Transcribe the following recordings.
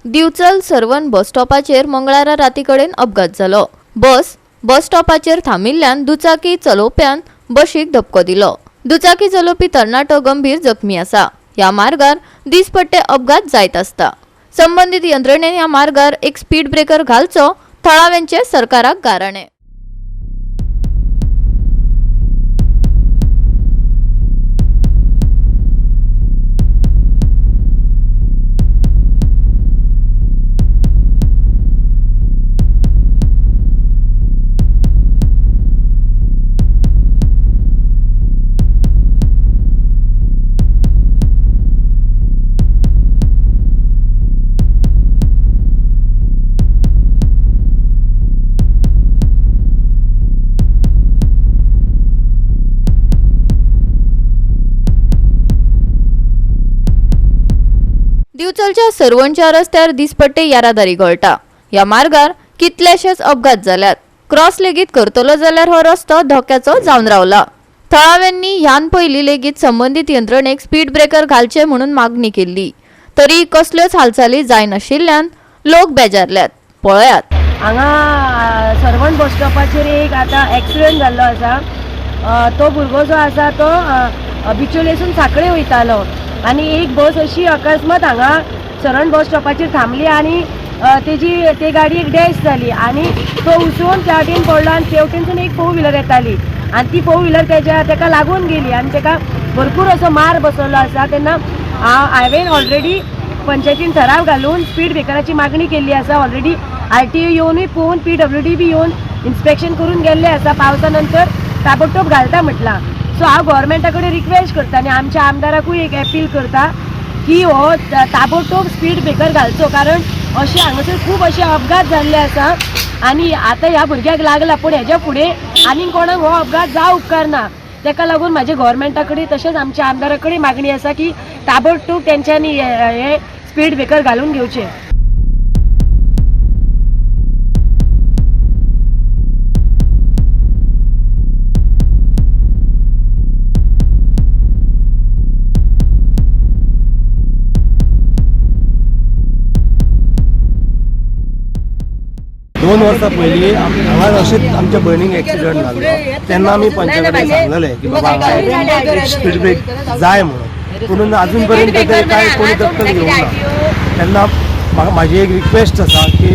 Divchal servant बस स्टॉपाचेर मंगळारा राती कडेन अपघात जालो. बस बस स्टॉपाचेर थांबिल्ल्यान दुचाकी चलोवप्यान बशीक धपको दिलो. दुचाकी चलोवपी तरणाटो गंभीर जखमी आसा. ह्या मार्गार दिसपट्टे अपघात जायत आसता. संबंदीत यंत्रणेन ह्या मार्गार एक स्पीड ब्रेकर घालचो, थळाव्यांचे सरकाराक गाराणें. दिवचलच्या सर्वणच्या रस्त्यार दिसपट्टे येरादारी घोळटा. ह्या मार्गार कितलेशेच अपघात जाल्यात. क्रॉस लेगीत करतलो जाल्यार हो रस्तो धोक्याचो जावन रावला. थळाव्यांनी ह्यान पयलीं लेगीत संबंदीत यंत्रणेक स्पीड ब्रेकर घालचे म्हणून मागणी केल्ली, तरी कसल्योच हालचाली जायनाशिल्ल्यान लोक बेजारल्यात. पळयात. हांगा सर्वण बस स्टॉपाचेर एक आतां एक्सिडंट जाल्लो आसा. तो भुरगो जो आसा तो बिचोलेसून सांखळे वयतालो आनी एक बस अशी अकस्मात हांगा सर्वण बस स्टॉपाचेर थांबली आनी तेजी ते गाडयेक डॅश जाली आनी तो उसळून त्या वटेन पडलो आनी ते वटेनसून एक फोर व्हिलर येताली आनी ती फोर व्हिलर तेज्या तेका लागून गेली आनी तेका भरपूर असो मार बसवलो आसा. तेन्ना हांवें ऑलरेडी पंचायतीन ठराव घालून स्पीड ब्रेकराची मागणी केल्ली आसा. ऑलरेडी आरटीओ येवनूय पळोवन पीडब्ल्यूडी बी येवन इन्स्पेक्शन करून गेल्ले आसा. पावसा नंतर ताबडतोब घालता म्हटलां. सो हांव गोवोरमेंटा कडेन रिक्वेस्ट करता आनी आमच्या आमदाराकूय एक अपील करता की हो ताबडतोब स्पीड ब्रेकर घालचो, कारण अशे हांगासर खूब अशे अपघात जाल्ले आसा आनी आतां ह्या भुरग्याक लागला, पूण हेज्या फुडें आनीक कोणाक हो अपघात जावं उपकारना. तेका लागून म्हाजे गोवोरमेंटा कडेन तशेंच आमच्या आमदारा कडेन मागणी आसा की ताबडतोब तेंच्यांनी हे स्पीड ब्रेकर घालून घेवचे. दोन वर्सां पयलीं हांगा अशेंच आमच्या भयणीक एक्सिडंट जाल्लो तेन्ना आमी पंचा कडेन सांगलेलें की बाबा हांगा एक स्पीड ब्रेक जाय म्हणून, पुणून अजून पर्यंत ते काय कोणी दखल घेवंक ना. तेन्ना म्हाका म्हाजी एक रिक्वेस्ट आसा की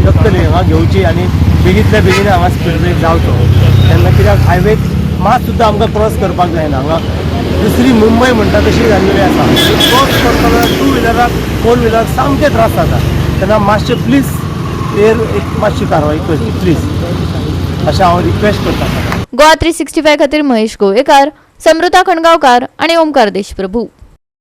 दखल हांगा घेवची आनी बेगींतल्या बेगीन हांगा स्पीड ब्रेक जावचो. तेन्ना कित्याक हायवे मात सुद्दां आमकां क्रॉस करपाक जायना. हांगा दुसरी मुंबय म्हणटा तशी जाल्लेली आसा. क्रॉस करतना टू व्हिलराक फोर व्हिलराक सामके त्रास जाता. तेन्ना मातशें प्लीज हेर एक मातशी कारवाई करची प्लीज, अशें हांव रिक्वेस्ट करता. गोवा 365 खातीर महेश गोवेकार, समृता खणगांवकार आणि ओमकार देशप्रभू.